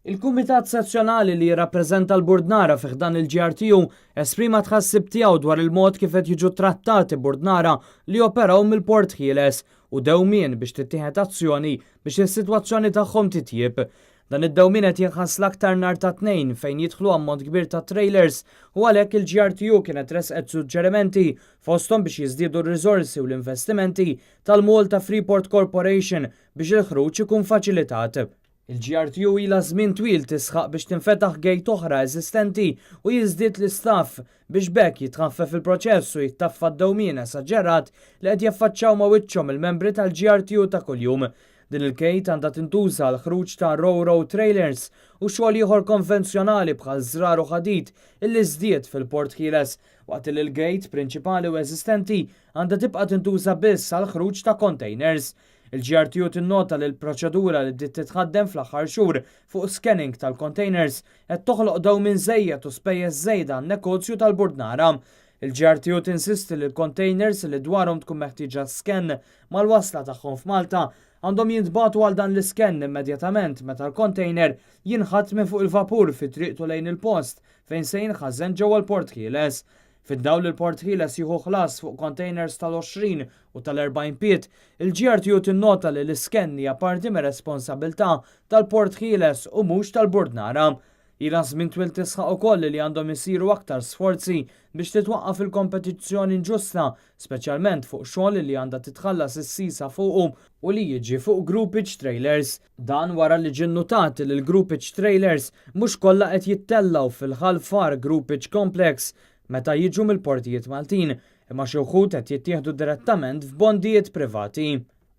Il-Kumitat Sezzjonali li jirrappreżenta l-Burdnara fi ħdan il-GRTU esprima tħassib tiegħu dwar il-mod kif qed jiġu trattati burdnara li joperaw mill-Port Ħieles u dewmien biex tittieħed azzjoni biex is-sitwazzjoni tagħhom titjieb. Dan id-dewmien qed jinħass l-aktar nhar ta' Tnejn fejn jidħlu ammont kbir ta' trailers u għalhekk il-GRTU kienet ressqet suġġerimenti fosthom biex jiżdiedu r-riżorsi u l-investimenti tal-Malta Freeport Corporation biex il-ħruġ ikun faċilitat. Il-GRTU ilha żmien twil tisħaq biex tinfetaħ gate oħra eżistenti u jiżdied l-istaff biex b'hekk jitħaffef il-proċess u jittaffa d-dewmien esaġerat li qed jaffaċċaw ma' wiċċhom il-membri tal-GRTU ta' kuljum. Din il-gate għandha tintuża għall-ħruġ ta' ro-ro trailers u xogħol ieħor konvenzjonali bħal żrar u ħadid illi żdied fil-Port Ħieles waqt li l-gate prinċipali u eżistenti għandha tibqa' tintuża biss għall-ħruġ ta' containers. Il-GRTU tinnota li l-proċedura li bdiet titħaddem fl-aħħar xhur fuq scanning tal-containers qed toħloq dewmien żejjed u spejjeż żejda għan-negozju tal-burdnara. Il-GRTU tinsisti li l-containers li dwarhom tkun meħtieġa scan mal-wasla tagħhom f'Malta għandhom jintbagħtu għal dan l-iscan immedjatament meta l-container jinħatt minn fuq il-vapur fi triqtu lejn il-post fejn se jinħażen ġewwa l-Port Ħieles. Fid-dawl li l-Port Ħieles jieħu ħlas fuq containers tal-20 u tal-40 pied, il-GRTU tinnota li l-iscan hija parti mir-responsabilità tal-Port Ħieles u mhux tal-Burdnara. Ilha żmien twil tisħaq ukoll li għandhom isiru aktar sforzi biex titwaqqaf il-kompetizzjoni inġusta, speċjalment fuq xogħol li għandha titħallas is-sisa fuqu u li jiġi fuq groupage trailers. Dan wara li ġie nnutat li l-groupage trailers mhux kollha qed jittellgħu fil-Ħal Far Groupage Complex meta jiġu mill-portijiet Maltin, imma xi wħud qed jittieħdu direttament f'bondijiet privati.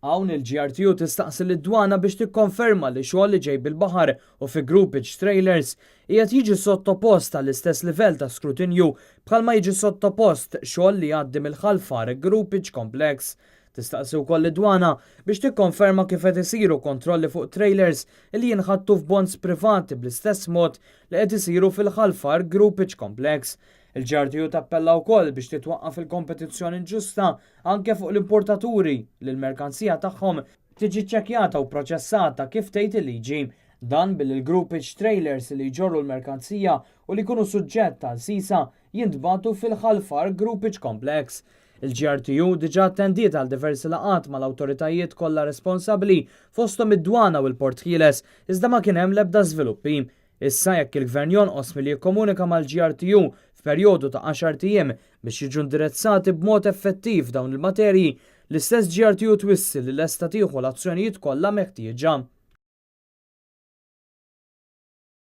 Hawn il-GRTU tistaqsi lid-dwana biex tikkonferma li xogħol li ġej bil-baħar u fi groupage trailers qiegħed jiġi sottopost għall-istess livell ta' skrutinju bħalma jiġi sottopost xogħol li jgħaddi mill-Ħal Far Groupage Complex. Tistaqsi wkoll lid-dwana biex tikkonferma kif qed isiru kontrolli fuq trailers li jinħattu f'bonds privati bl-istess mod li qed isiru fil-Ħal Far Groupage Complex. Il-GRTU tappella wkoll biex titwaqqaf il-kompetizzjoni inġusta anke fuq l-importaturi li l-merkanzija tagħhom tiġi ċċekkjata u proċessata kif tgħid il-liġi. Dan billi l-groupage trailers li jġorru l-merkanzija u li jkunu suġġett għal sisa jintbagħtu fil-Ħal Far Groupage Complex. Il-GRTU diġà attendiet għal diversi laqgħat mal-awtoritajiet kollha responsabbli fosthom id-dwana u l-Port Ħieles iżda ma kien hemm l-ebda żviluppi. Issa jekk il-Gvern jonqos milli jikkomunika mal-GRTU f'perjodu ta' għaxart ijiem biex jiġu indirizzati b'mod effettiv dawn il-materji, l-istess GRTU twissi li lesta tieħu l-azzjonijiet kollha meħtieġa.